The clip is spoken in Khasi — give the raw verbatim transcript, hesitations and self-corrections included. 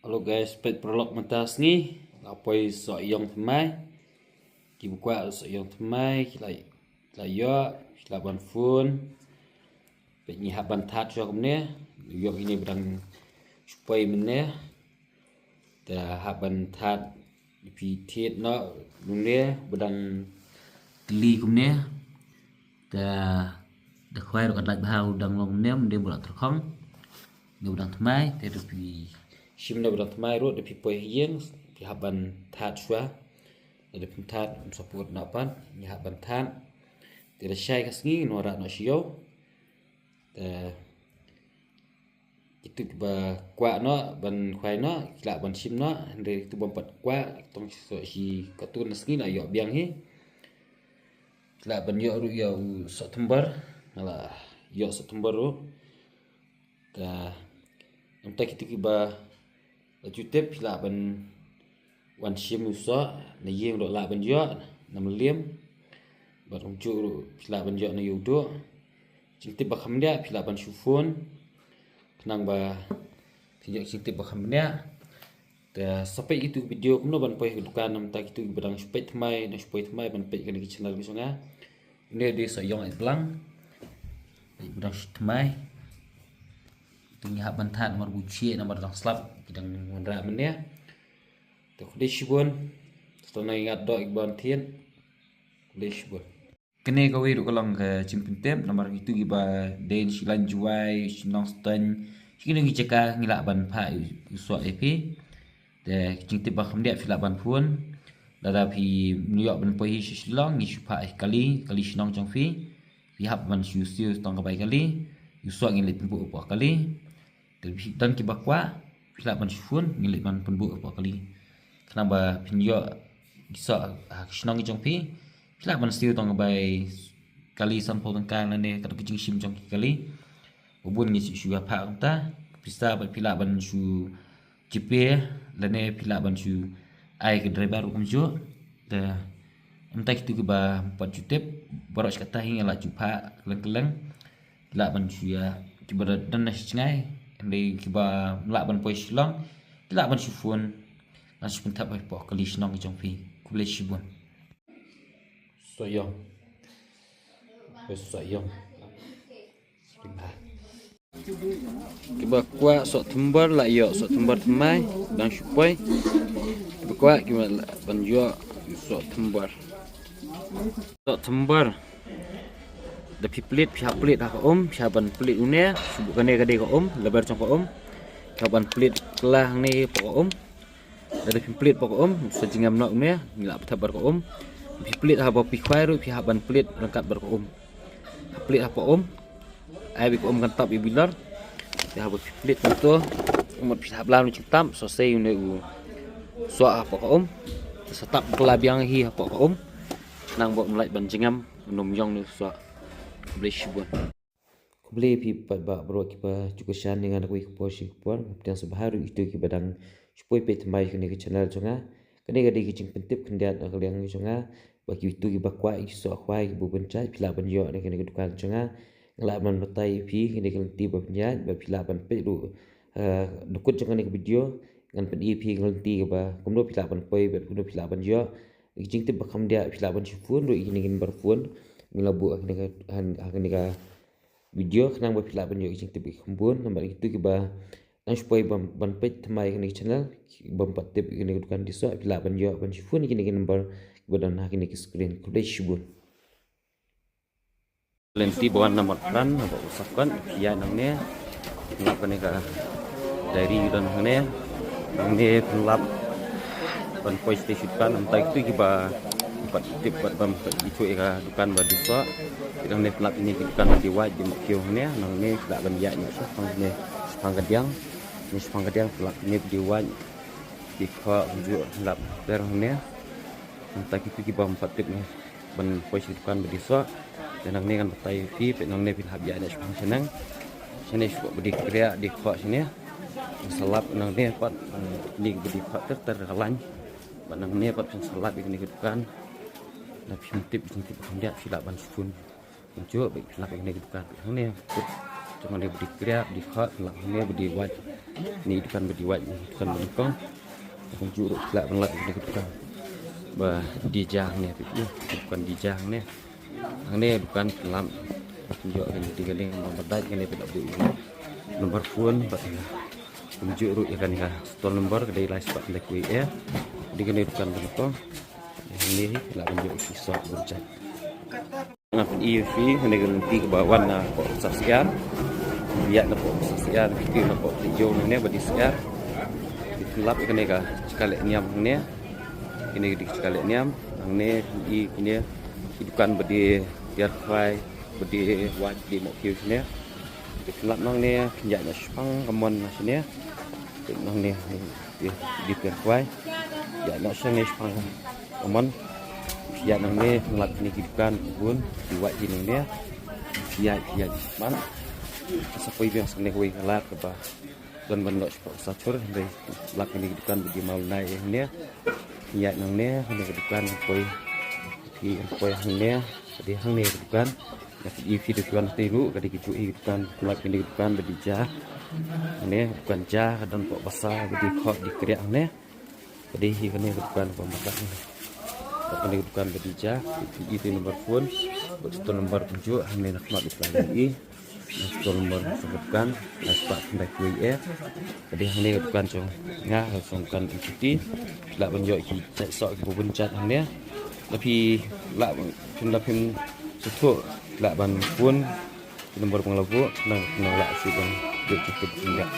Hello guys, peit paralok mynta sngi la poi soh ïong thymmai. Ki ba kwah soh ïong thymmai ki la, ki la ïoh, ki la ban phone. Peit ngi hap ban thad shuwa kumne. Ïoh kine ba dang shu poi mynne. Te hap ban thad, phi thied noh kumne ba dang tylli kumne. Te da khwai ruh ka dait bha u dang long mynne, mynne ba la tyrkhong. Ngi ba dang thymmai, te da phi shim ngi ba dang thymmai ruh, da phi poi ha ïing, phi hap ban thad shuwa. Da phi thad, um support noh pat, ngi hap ban thad. Te da shai ka sngi, ngi wanrah noh sha ïew. Te kitu kiba kwah noh ban khwai noh, ki lah ban shim noh, hynrei kitu bym pat kwah, tang soh shi katun na sngi la ïoh biang hi. Ki lah ban ïoh ruh ïa u soh tymbar, nga la ïoh soh tymbar ruh. Te namta kitu kiba la ju tip phi lah ban wan shim u soh na ïing ruh lah ban ïoh na mylliem. Bad kumjuh ruh phi lah ban ïoh na ïew duh. Jingtip ba kham bniah phi lah ban shu phone. Khnang ba phin ïoh jingtip ba kham bniah. Te sa peit kitu ki video kumno ban poi ha ka dukan, namta kitu kiba dang shu peit thymmai, dang shu poi thymmai ban peit kane ka channel ka jong nga. Une u dei soh ïong ïa blang. Peit ba dang shu thymmai. Te ngi hap ban thad namar ba u chieh namar dang slap, ki dang wanrah mynne. Te khublei shibun. Sa nang ngat doh ïa ki ban thied. Khublei shibun. Kane kawei ruh ka long ka jingpyntip namar kitu kiba dei na Shillong, Jowai, Shillong Stan, shi kine ki jaka ngi lah ban phah u soh ïa phi. Te ka jingtip ba kham bniah phi lah ban phone. Lada phi ym ïoh ban poi hi sha Shillong, ngi shu phah ïa kali, kali shnong jong phi. Phi hap ban shu siew tang ka bai kali. U soh ngi leit pynbuh hapoh kali. Te phi don kiba kwah, phi lah ban shu phone, ngi leit ban pynbuh hapoh kali. Khnang ba phin ïoh ki soh ha ka shnong jong phi, phi lah ban siew tang ka bai kali sanphew tyngka lane katto ka jingshim jong ki kali. Ba bun ngi shu ïa phah kumta, pisa ba phi lah ban shu GPay lane phi lah ban shu ai ka driver ruh kumjuh. Te namta kitu kiba ym pat ju tip, baroh shi katta hi ngi la ju phah kylleng kylleng. Ki lah ban shu ïa, kiba don na shi jngai, hynrei kiba ym lah ban poi Shillong, ki lah ban shu phone, ngan shu pynthap hapoh kali shnong jong phi. Khublei shibun. Soh ïong. Poi soh ïong. Kiba kwah soh tymbar lah ïoh soh tymbar thymmai, dang shu poi. Kiba kwah kiba lah ban ïoh soh tymbar. Soh tymbar. Da phi plie, phi hap plie ha ka um, phi hap ban plie une, shu buh kane ka dei ka um, laber jong ka um. Phi hap ban plie kylla hangne hapoh ka um. Lada phi plie hapoh ka um, sa jingem noh une, ngi lah pynthap bad ka um. Phi plie haba phi khwai ruh, phi hap ban plie ryngkat bad ka um. Plie hapoh um. Ai ba ka um kan tap ïa u bilor. Te haba phi plie kumto, mut phi hap lam jingtap, sa sei une u soh hapoh ka um. Sa tap kylla biang hi hapoh ka um. Khnang ba um lah ban jingem, um ïong une u soh. Khublei shibun. Khublei phi paidbah baroh kiba ju kyrshan ïa nga na kawei ka por sha ka por. Nga pdiang sngewbha ruh ïa kito kiba dang shu poi peit thymmai ïa kane ka channel jong nga. Kane ka dei ka jingpyntip khyndiat na ka liang jong nga. Ba kito kiba kwah ïa ki soh khwai kiba bun jait phi lah ban ïoh na kane ka dukan jong nga. Nga lah ban batai ïa phi kane ka lynti ba pynïaid bad phi lah ban peit ruh, eh, dukut jong kane ka video. Ngan pyni ïa phi ka lynti kaba kumno phi lah ban poi bad kumno phi lah ban ïoh. Ka jingtip ba khyndiat phi lah ban shu phone ruh ïa kane ka number phone. Ngi la buh ha kane ka, ha kane ka video khnang ba phi lah ban ïoh ka jingtip ba kham bun, namar kito kiba dang shu poi ban, ban peit thymmai kane ka channel, bym pat tip kane ka dukan disoh, phi lah ban ïoh ban shu phone kine ki number kiba don ha kine ki screen. Khublei shibun. Lynti ba wan na Mawkyrwat, ba u Safkon, phi ïaid nangne, pynlap kane ka diary don hangne, nangne pynlap ban poi sha dukan, namta kito kiba pat tip pat bym pat ithuh ïa ka dukan ba disoh. Te nangne pynlap ine ki dukan ba dei wait, dei mawkiw hangne, nangne pynlap ban ïaid ne shaphang ne shaphang kadiang. Ne shaphang kadiang pynlap ine ba dei wait. Dei khoh kumjuh pynlap ber hangne. Namta kito kiba ym pat tip ne ban poi sha dukan ba disoh. Te nangne ngan batai ïa phi, peit nangne phin hap ïaid ne shaphang shaneng. Shane shuh ba dei kriah, dei khoh shane. Phin sa lap nangne pat, ne ba dei khoh ter ter ka lain. Bad nangne pat phin sa lap ïa kane ka dukan. Lada phim tip, phim tip khyndiat phi lah ban shu phone. Kumjuh ba phi lap ïa kane ka dukan. Nangne. Jong hangne ba die kriah, ba die khot, lah hangne ba die wait. Ni dukan ba die wait, ni dukan ba nyngkong. Kumjuh ruh lah ban lap hangne ka dukan ba die ja hangne, phi ïohi, dukan die ja hangne. Hangne dukan pynlap. Ïoh kane dei kane, ba dei kane pynlap dei number phone bad ïa kumjuh ruh ïa kane ka stall number ka dei lai spah khyndai khyndai. Dei kane dukan ba nyngkong. Hangne lah ban ïoh ki sok bun jait. Nga pyni ïa phi hangne ka lynti kaba wan na poh Basa Syiar. Ïa na poh Basa Syiar, ki na poh Tijo hangne ba die syiar. Ki pynlap ïa kane ka jaka leh niam hangne. Kine ki dei ki jaka leh niam hangne, pyni kine ki dukan ba die tiar khwai, ba die wait, ba die mohkhiew shane. Ki pynlap nangne, ïaid noh shaphang ka mon na shane. Nangne die, die tiar khwai. Ïaid noh shane shaphang ka mon. Ïaid nangne, pynlap kine ki dukan, ki bun, die wait ki nangne. Ïaid, ïaid shaphang. Sa poi biang shane kawei ka lad kaba don ban noh shapoh Basa Chur, hynrei lap kine ki dukan ba die mawnai hangne. Ïaid nangne, hangne ka dukan, poi phi, poi hangne, ka dei hangne ka dukan. Nga pyni ïa phi dukan te ruh, ka dei kajuh hi ka dukan, lap kine ki dukan ba die ja. Hangne dukan ja, ka don poh basa ba die khot die kriah hangne. Ka dei hi kane ka dukan ba mata hangne. Lap kane ka dukan ba die ja, pyni ïa phi number phone, bad stall number kumjuh, hangne na khmat dei phi la ïohi. Stall number song ka dukan, lai spah khyndai khyndai. Ka dei hangne ka dukan jong nga, ka jong dukan M T T. Lah ban ïoh ki jait soh kiba bun jait hangne. Lada phi lah ban, phim lah phim sngewthuh, lah ban phone ki number ba nga la buh, nang, nang lah shu ban ïoh jingtip jingeh.